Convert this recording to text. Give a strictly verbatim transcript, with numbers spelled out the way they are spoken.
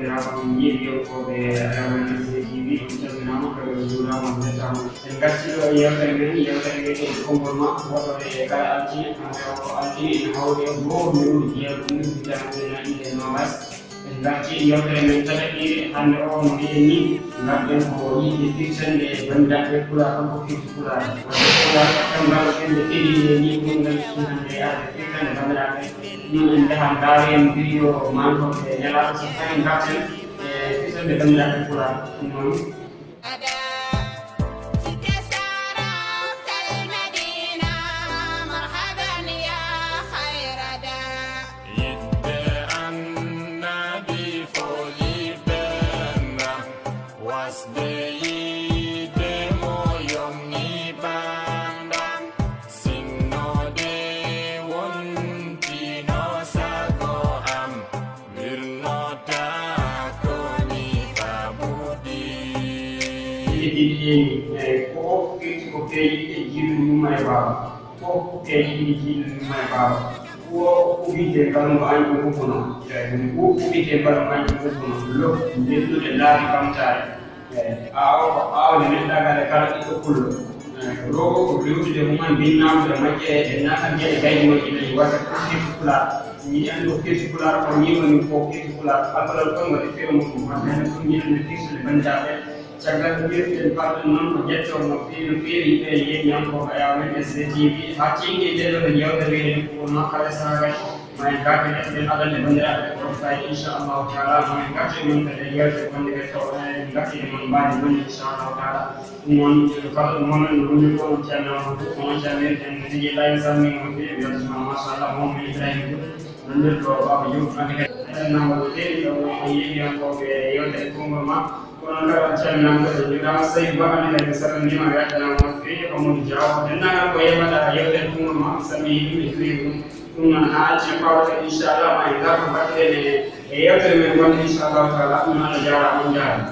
Yeeɓiyonkooɓe Ayaman S D T V, on calminaama, kadi on njuuraama, on njettaama. En ngartii ɗo e yeewtere men, yeewtere wiyetee Konngol Maa, woɗɗoore kala altine, hannde o ko altine, ene hawri e go'o lewru jeeɗiɗi, hitaande ujunere e noogaas. En ngartii e yeewtere men tataɓiire, hannde o no mbiyen ni, ngarɗen ko yiɗde firtande banndiraaɓe Pulaar, holko firti Pulaar. Wadde Pulaar, kam ngal en nde keɗii ni, ɗum ngal hannde arde firtande banndiraaɓe. Ɗum en njahan ndaaren video mankooɓe nelaaɗo, so tawi ngarten e firtande banndiraaɓe Pulaar. Ɗum noon. Yidde annabi foli benda, wasde yide mo yomni banda, sinnode wontino sago am, wirnota ko mi fabudi. Heddiɗi ɗeni, eyi, ko o firti ko peeje ɗiɗi e jiilude yumma e baaba. Ko peeje ɗiɗi jiilude yumma e baaba. Ko o ubbite ngalngu añɗo ngubbuno. Eyi, ko ubbite ngalngu añɗo ngubbuno. Lo, ndellude laabi ɓamtaare. Eyi, aawo ko aawde neɗɗaagal e kala ɓiɗɗo pullo. Eyi, roogo ko rewtude mum en, binnaamude majje e denndaangal geɗe gayɗe majje ɗe waɗata ko firti Pulaar. Miɗi anndi ko firti Pulaar, ko nii woni ko firti Pulaar. Alkolal fof waɗi firo mum. Wadde hannde ɗum yiɗande firtude banndiraaɓe. Caggal ko firtuɗen palɗo noon ko jettoo no feewi no feewi ɓe yeeɓiyankooɓe Ayaman S D T V. Haa teŋnge nde ɗo yeewtere weeyo ko makko e saagaji. Ma en ngartu e ɗeɗɗen adannde banndiraaɓe ko ɗon fayi, inchallahu taala. Ma en ngartu e mon kadi e yeewtere wonde kadi taw en ngartu e mon mbaadi woni, inchallahu taala. Ɗum noon, kala ɗum hono no woni ko on ceerno Amadou, onon calminirten no tigi lawi salmino feewi, wiyata ma machallah, Mohamed Ibrahima Diop, nanndirɗo Baba Diop, hannde kadi en nangol feewi ɗo ko yeeɓiyankooɓe yeewtere Konngol Maa. Kono kala on calminaama, kadi njuuraama, Saydou Ba, hannde kadi mi salminiima, mi weltanaama on feewi, Amadou Diaw, denndaangal ko yeewata yeewtere Konngol Maa, mi salminii ɗum, mi juuriima ɗum. Ɗum noon, haa altine pawɗo kadi, inchallah, ma en ngartu mbaɗten e, e yeewtere men wonde, inchallahu taala, ɗum noon, a jaaraama, on njaaraama.